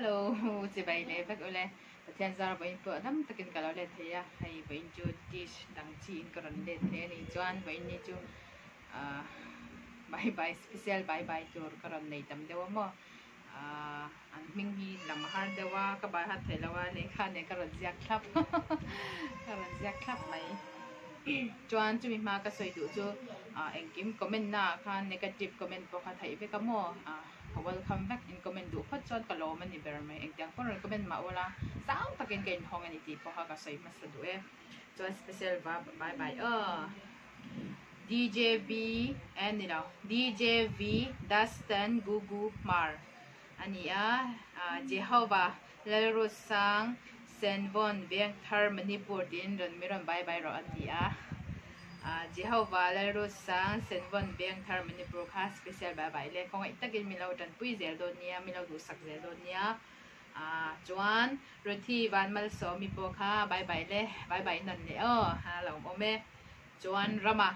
Hello chibai leh vek ule Pathian zar vawiin pawh dam takin ka lo let thei a hei vawiin chu dish dang chi in ka rawn let thei a ni chuan vawiin ni chu ah bye bye special bye bye tur ka rawn nei tam deuh a maw ah an hming hi lam har deuh a ka bai hat thei lo a lehkha nen ka rawn ziak thlap ka rawn ziak thlap mai chuan chumi hma ka sawi duh chu ah engkim comment na ah khan negative comment pawh kha theih vek a maw ah ka welcome vek in comment duh phawt chuan ka lawm a ni ber mai engtiang pawh rawn comment mah ula zau takin ka inhawng a ni tih pawh kha ka sawi hmasa duh e chuan special va bye bye aw. DJB eh ni lo DJV Dustin Gugu Hmar a ni a, Jehovah Lalrutsang Senvawn Vengthar Manipur tiin rawn mi rawn bye bye rawh a ti a, Jehovah Lalrutsang Senvawn Vengthar Manipur kha special bye bye le khawngaih takin min lo tanpui zel dawn nia, min lo duhsak zel dawn nia. Chuan Ruthi Vanmalsawmi pawh kha bye bye le, bye bye nawn leh aw a lo awm e. Chuan Rama,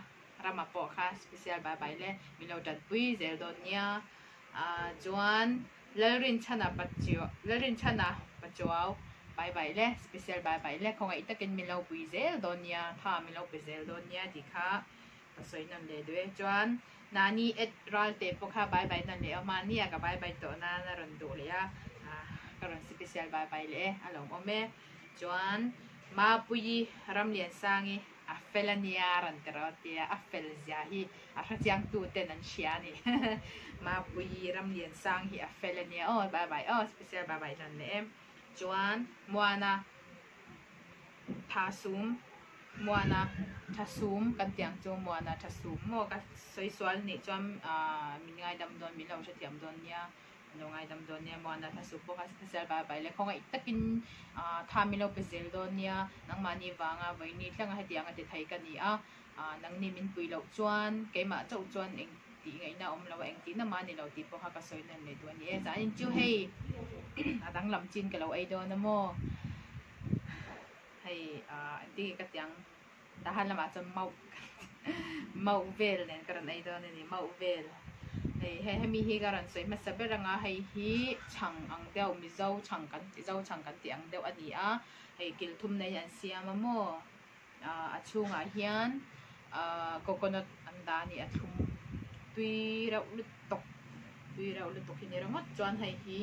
Rama pawh kha special bye bye le, min lo tanpui zel dawn nia. Chuan Lalrinchhana Pachuau, Lalrinchhana Pachuau bye bye le, special bye bye le, khawngaih takin min lo pui zel dawn nia, tha min lo pe zel dawn nia tih kha ka sawi nawn leh duh e. Chuan Nani et Ralte pawh kha bye bye nawn leh awm a, nia ka bye bye tawh nan a rawn duh leh a, ka rawn special bye bye leh e, a lawmawm e. Chuan Mapuii Ramliansangi a fel a nia a rawn ti rawh a tia, a fel zia hi a hrechiang tu ten an hria a ni. Mapuii Ramliansang hi a fel a nia aw, bye bye aw, special bye bye nawn leh e. Chuan Muana Thasum Muana Thasum kan tih ang chu Muana Thasum maw ka sawi sual nih chuan ahh min ngaidam dawn min lo hrethiam dawn nia min lo ngaidam dawn nia Muana Thasum pawh kha special bai bai leh khawngaih takin ahh tha min lo pe zel dawn nia nangmahni vanga vawiini thleng a hetiang a ti thei ka ni a ahh nangni min pui loh chuan keimah chauh chuan eng tih ngaihna awm lo a eng tihna mah a ni lo tih pawh kha ka sawi nawn leh duh a ni e zanin chu hei a danglam chin ka lo ei dawn a maw hei ah engtin nge ka ti ang tahan lamah chuan mauh mauh vel nen ka rawn ei dawn a ni mauh vel hei he hemi hi ka rawn sawi hmasa ber ang a hei hi chhang ang deuh mizo chhang kan tih zo chhang kan tih ang deuh a ni a hei kil thum nei an siam a maw. A chhungah hian ahh coconut an dah a ni a thlum tui reuh lutuk tui reuh lutuk hi ni ringawt chuan hei hi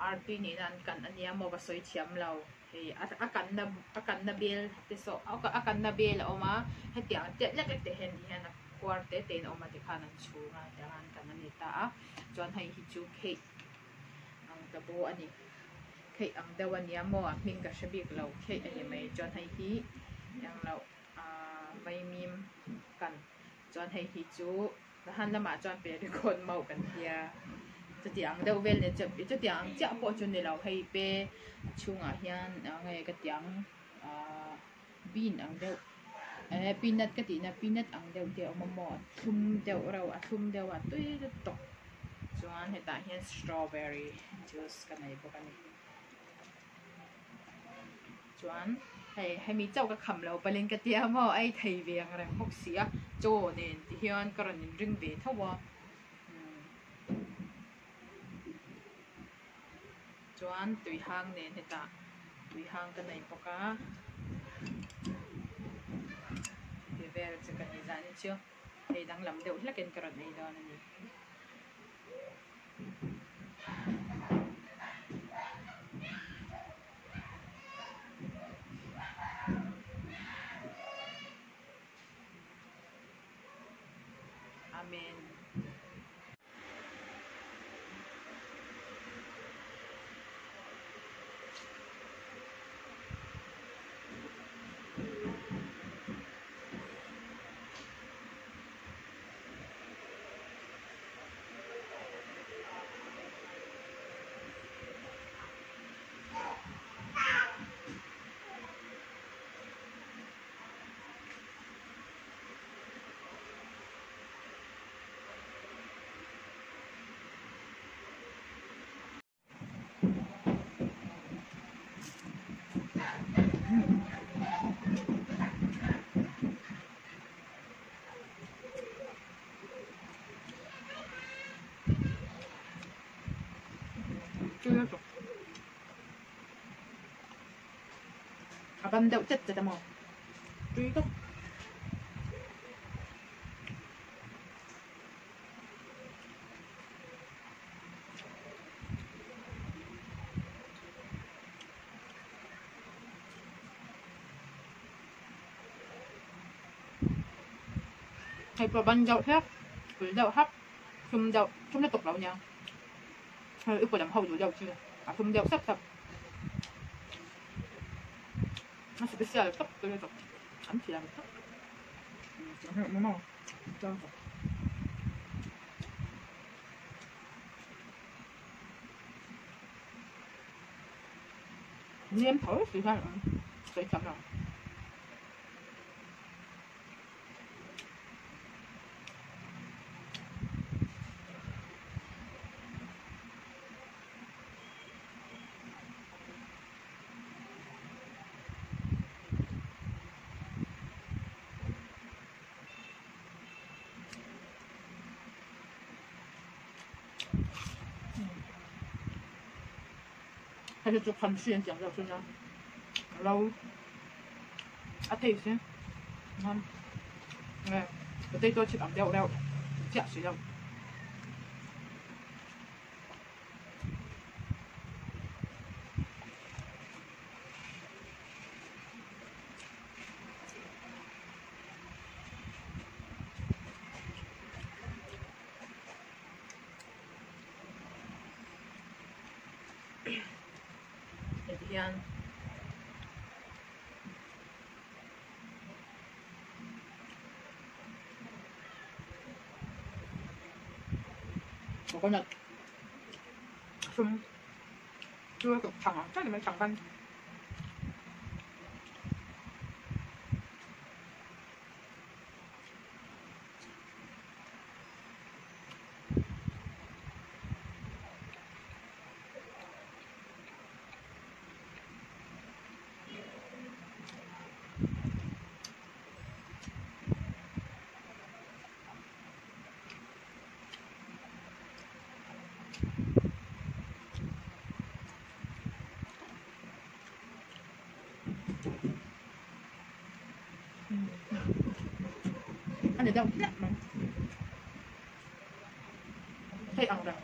artui nena an kan a nia maw ka sawi thiam lo hei a kanna a kanna bel te saw a kanna bel a awm a hetiang tiat lek lek te hian ti hian a khuar te te in a awm a tikhan an chhung a tiang an kan a ni ta a chuan hei hi chu cake ang ta bo a ni. Theih ang deuh a nia maw a hming ka hre bik lo theih a ni mai chuan hei hi eng loh ahh vaimim kan chuan hei hi chu han lamah chuan pe record mauh kan tia chutiang ang deuh vel nen chuan chutiang ang chiah pawh chu ni lo hei pe a chhungah hian eng nge ka ti ang ahh bean ang deuh eh peanut ka tihna peanut ang deuh te a awm a maw a thlum deuh reuh a thlum deuh a tui lutuk. Chuan hetah hian strawberry juice ka nei bawk a ni. Chuan hei hemi chauh ka kham lo palin ka tia maw ei thei ve ang reng bawk si a chaw nen ti hian ka rawn inring ve tho a. Chuan tui hang nen hetah tui hang ka nei bawk a. Ti vel chu ka ni zan chu. Hei danglam deuh hlekin ka rawn ei dawn a ni. Amen. ban deuh chet chet a maw tui tawp. Hei pawh ban deuh hlek ul deuh hak thlum deuh thlum lutuk lo nia hei upa lam ho duh deuh chu a thlum deuh sap sap a special tawp tawp lutuk an thiam tawp Nem tho si hian an sawi thiam lo. Hei hi chu khamsi an tih ang deuh chu nia ro a taste hi nge potato chip ang deuh reuh chiah si lo. Heti hian coconut sum chu a thang ang chiah ni mai thang ban. A ni deuh hlek mai. Hei ang reng.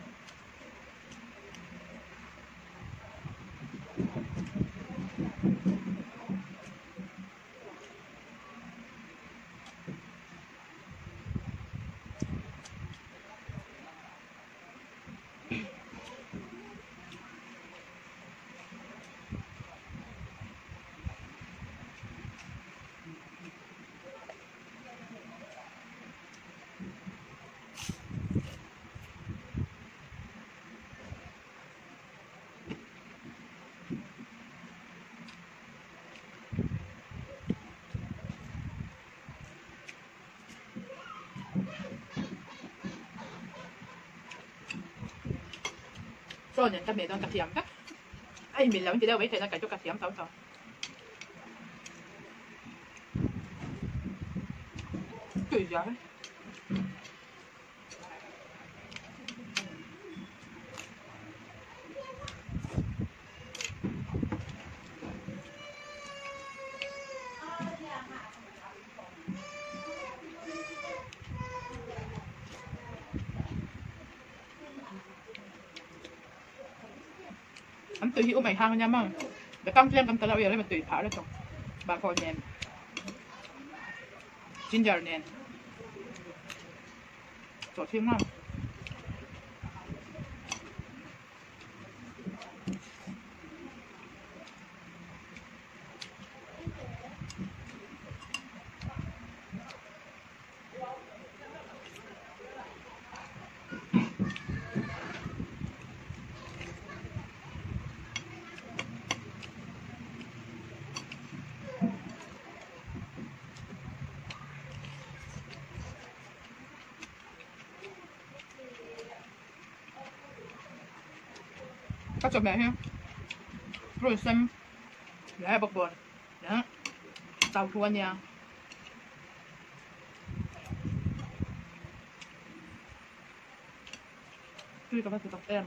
Chaw nen ka hmeh dawn ka thiam vek. A inmil lo in ti deuh maithei na kei chu ka thiam tho tho. Tui zia hi. An tui hi um ei hang ania maw bekang tlem kan tala ui rem a tui phah lutuk bahkhawh nen ginger nen chawh thim ngam. Ka chawhmeh hi prune sen leh bawkbawn leh chauh thu a nia. Tui ka va ti tak em.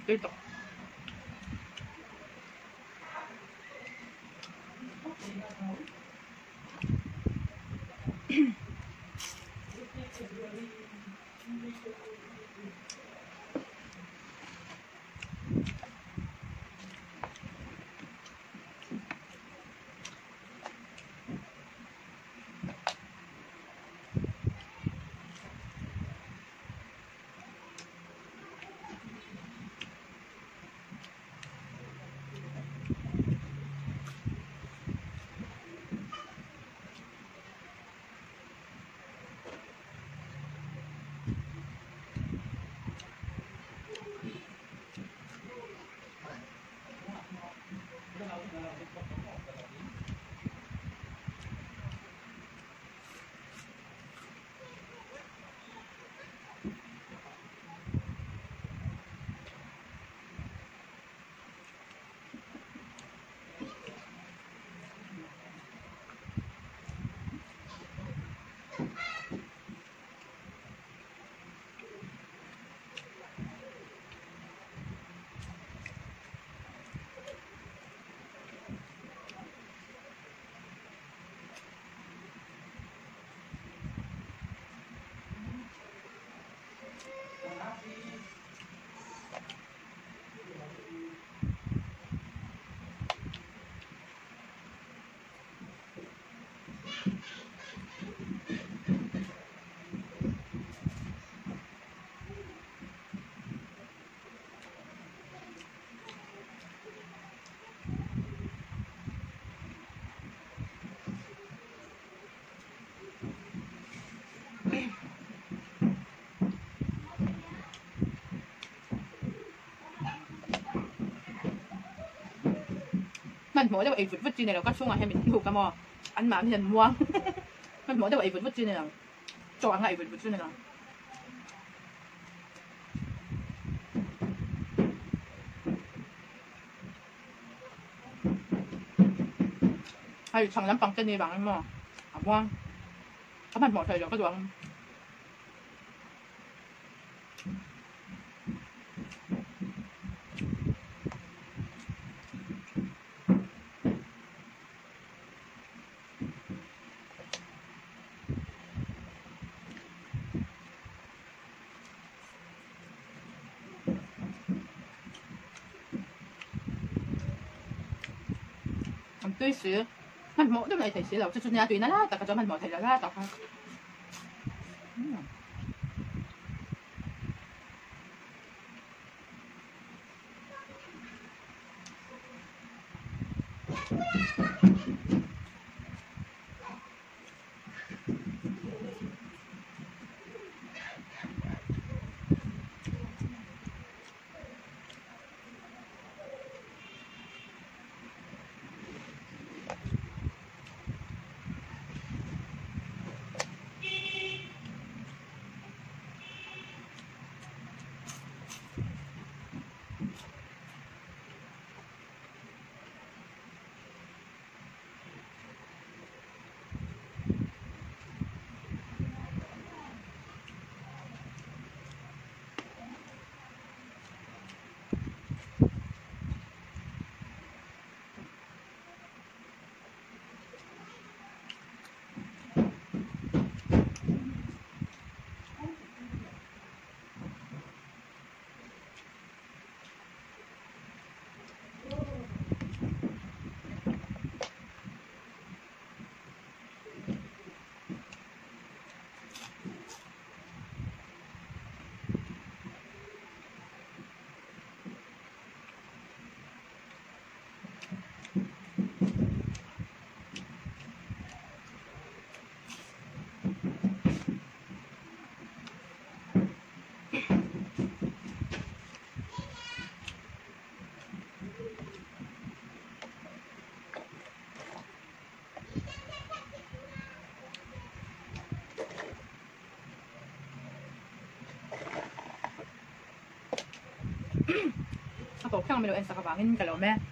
Tui tawk. Hmanhmawh deuh ei vut vut chi ni lo ka chhungah hian min hnuk a maw an mahni an muang hmanhmawh deuh ei vut vut chi ni lo chaw anga ei vut vut chu ni lo. Hei chhang lampang te ni vang emaw a muang a hmanhmawh thei lo ka duh ang. An tui si hmanhmawh deuh mai thei si lo chu chu nia tuina lai tak kha chuan hmanhmawh thei lo lai tak kha. A tawp thleng a milo en sak avangin ka lo awm e.